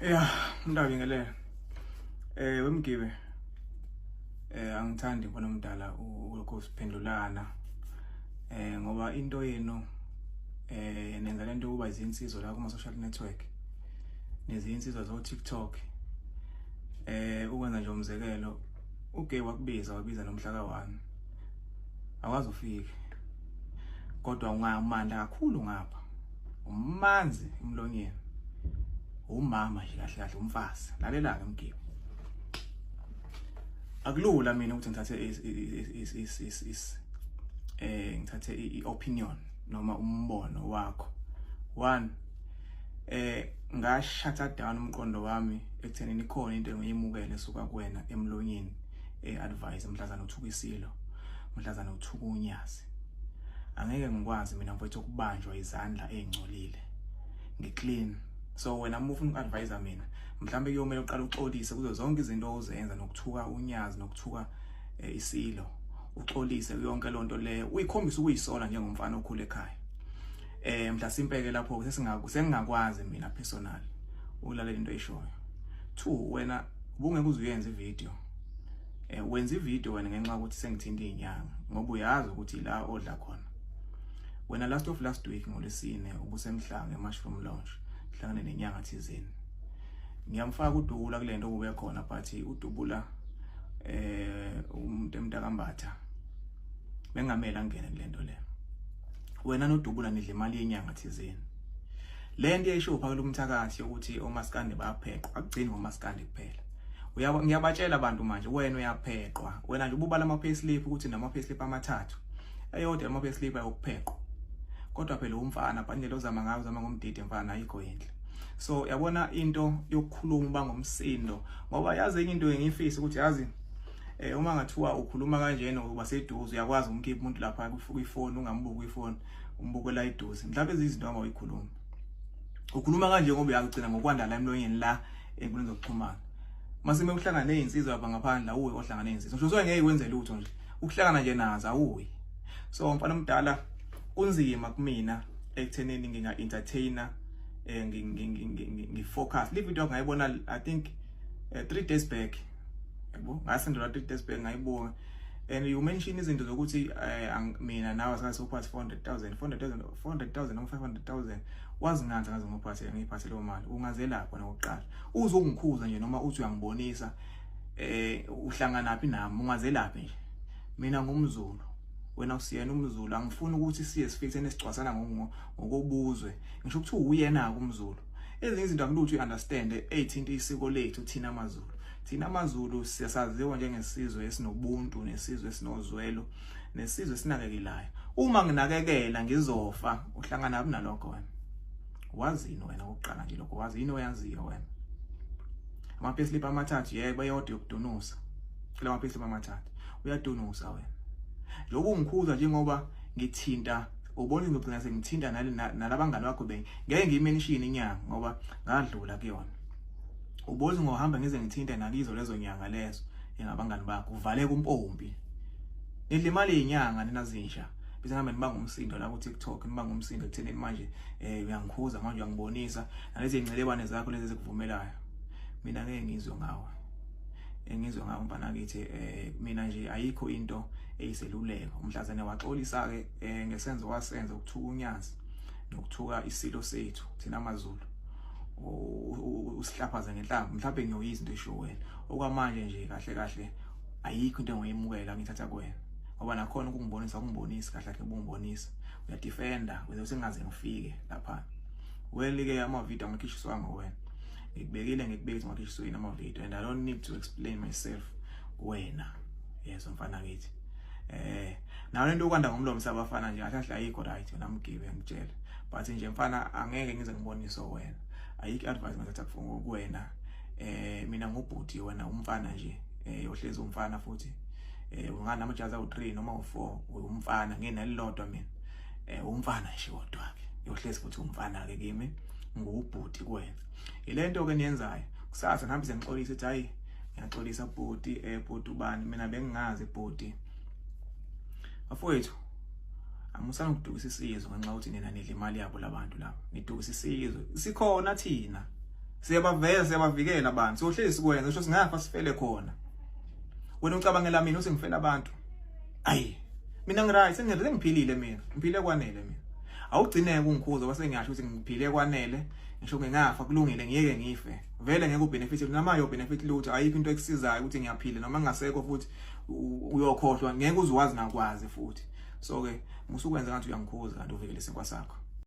Yeah, mntabingelele. Wemgibe. Angithandi mfana omdala ulokhu siphendulana. Ngoba into yenu nenza lento ukuba izinsizwa la kuma social network. Nezinsizwa zo TikTok. Ukwenza nje umzekelo, uGay wakubiza wabiza nomhla ka1. Awazi ufike. Kodwa ungamandla kakhulu ngapha. Umanzi emlonyeni. Umama nje kahle kahle umfazi. Lalela ke Mgibe. Akulula mina ukuthi ngithathe is ngithathe i-opinion noma umbono wakho. One, ngashutha down umqondo wami ekuthenini ikhona into engiyimukele esuka kuwena emlonyeni, advice mhlazana uthuka isilo, mhlazana uthuka unyazi. Angeke ngikwazi mina mfowethu ukubanjwa izandla ezingcolile, ngiclean. So wena uma ufuna uku-advise mina, mhlawumbe kuyomele uqale uxolise kuzo zonke izinto ozenza nokuthuka unyazi nokuthuka isilo, uxolise yonke lonto leyo, uyikhombisa ukuyisola njengomfana okhula ekhaya. Mhlasimpe ke lapho sengingakwazi mina personal ukulalela into oyishoyo. Two, wena ubungeke uze uyenze ivideo. Wenza ivideo wena ngenxa yokuthi sengithinta izinyanga, ngoba uyazi ukuthi la odla khona. Wena last of last week ngolesine ubusemhlanga eMushroom Lounge, hlangane nenyanga thizeni. Ngiyamfaka uDubula kulento kube khona, but uDubula umuntu emntakambatha bengamela angene kulento le. Wena noDubula nidla imali yenyanga thizeni. Le nto eyisho phakela umthakathi ukuthi omaskandi bayapheqwa, akugcini ngomaskandi kuphela. Uyabo, ngiyabatshela abantu manje, wena uyapheqwa. Wena nje ububala ama payslip ukuthi nama payslip amathathu. Eyodwa ama payslip ayokupheqwa. Kodwa phela umfana bhandlela ozama ngayo, uzama ngomdidi mfana, ayikho yinhle. So yabona into yokukhuluma bangomsindo, ngoba yazi enye into engifisa ukuthi yazi uma ngathiwa ukhuluma kanjena uba seduze, uyakwazi ukumkhipha umuntu lapha kwifoni, ungambuki ifoni, umbukela eduze. Mhlawumbe izinto ongayikhuluma, ukhuluma kanje ngoba uyagcina ngokwanda la emlonyeni la enkundleni zokuxhumana. Mase uhlangana nezinsizwa lapha ngaphandle, awuyi ohlangana nezinsizwa, ngisho usuke ngeke kwenze lutho nje ukuhlangana nje nazo, awuyi. So mfana omdala, kunzima kumina ekuthenini nginga entertainer, ngifocus. Le video ngayibona, I think 3 days back, yabo, ngasendelwa 3 days back, ngayibuka, and you mention izinto zokuthi mina nawe sase uphathi 400,000 400,000 400,000 noma 500,000. Wazi ngani ngaze ngiphathe ngiphathe leyo mali? Ungazelapha nokuqala uzongikhuza nje noma uthi uyangibonisa uhlangana phi nami, ungazelaphi nje. Mina ngumZulu, wena usiyena umZulu. Angifuni ukuthi siye sifike nesicwasana ngokobuzwe. Ngisho ukuthi uyena umZulu, ezinye izinto akulutho uunderstand eyithinta isiko lethu thina amaZulu. Thina amaZulu siyasaziwa njengesizwe esinobuntu, nesizwe esinozwelo, nesizwe esinakekelayo. Uma nginakekela ngizofa, uhlangana nalokho wena? Wazini wena okokuqala nje lokho? Wazi yini oyaziyo wena? Ama-payslip amathathu, yebo, eyodwa yokudunusa kula ma-payslip amathathu, uyadunusa wena. Lokhu ungikhuza njengoba ngithinta, ubona ngizogcina sengithinta nalabangani bakho, ngeke ngiyimention inyanga ngoba ngadlula kuyona. Ubozi ngohamba ngize ngithinte nakizo lezo nyanga lezo engabangani bakho, uvaleke umpompi. Nidla imali yenyanga nina zinja, bese ngihambe nibanga umsindo la ku TikTok, nibanga umsindo ekuthenini manje uyangikhuza manje, uyangibonisa nalezi ngcelebane zakho lezi ezikuvumelayo. Mina ngeke ngizwe ngawe, engizwe ngawe mfana kithi. Mina nje ayikho into eyiseluleko. Umhlazane waxolisa ke ngesenzo wasenza ukuthuka unyazi nokuthuka isilo sethu thina amaZulu, usihlaphaze ngenhlamba. Mhlawumbe ngiyoyiza into esho wena. Okwamanje nje kahle kahle ayikho into engoyimukela ngithatha kuwena, ngoba nakhona ukungibonisa ukungibonisa kahle kahle ubungibonisa uyadefenda ukuze sengaze ngifike lapha. Well ke, ama-video angakhishiswanga wena, ngikubekile, ngikubeke ngakhishiswe yini ama-video, and I don't need to explain myself kuwena. Yezwa mfana kithi, nayo lento okwanda ngomlomo sabafana nje kahle kahle ayikho right wena Mgibe, ngitshele. But nje mfana, angeke ngize ngibonise wena, ayikho advice ngathatha kuwena. Mina ngubhuti, wena umfana nje, ohlezi umfana futhi. Ungana amajazi awu3 noma u4, umfana nginelilodwa mina. Umfana nje kodwa ke yohlezi futhi umfana ke kimi, ngubhuti kuwena. Ilento ke niyenzayo kusasa ngihambe sengixolisa ukuthi hayi, ngiyaxolisa bhuti, bhuti ubani, mina bengingazi bhuti. Bafowethu, amusana ukudukisa isizwe ngenxa yokuthi nina nidla imali yabo labantu laba. Nidukisa isizwe, sikhona thina. Siyabaveza, siyabavikela abantu. Sohlezi sikwenza, usho singafa sifele khona. Wena ucabangela mina uthi ngifela abantu. Ayi, mina ngiright, sengiphilile mina. Ngiphile kwanele mina. Awugcineke ungikhuza base ngiyasho ukuthi ngiphile kwanele. Ngisho ngingafa kulungile, ngiyeke ngife. Vele ngeke ubenefit noma yo benefit lutho, ayikho into ekusizayo ukuthi ngiyaphila noma ngingasekho futhi uyokhohlwa, ngeke uzuwazi nakwazi futhi. So ke musukwenza ngathi uyangikhuza kanti uvikele isinkwa sakho.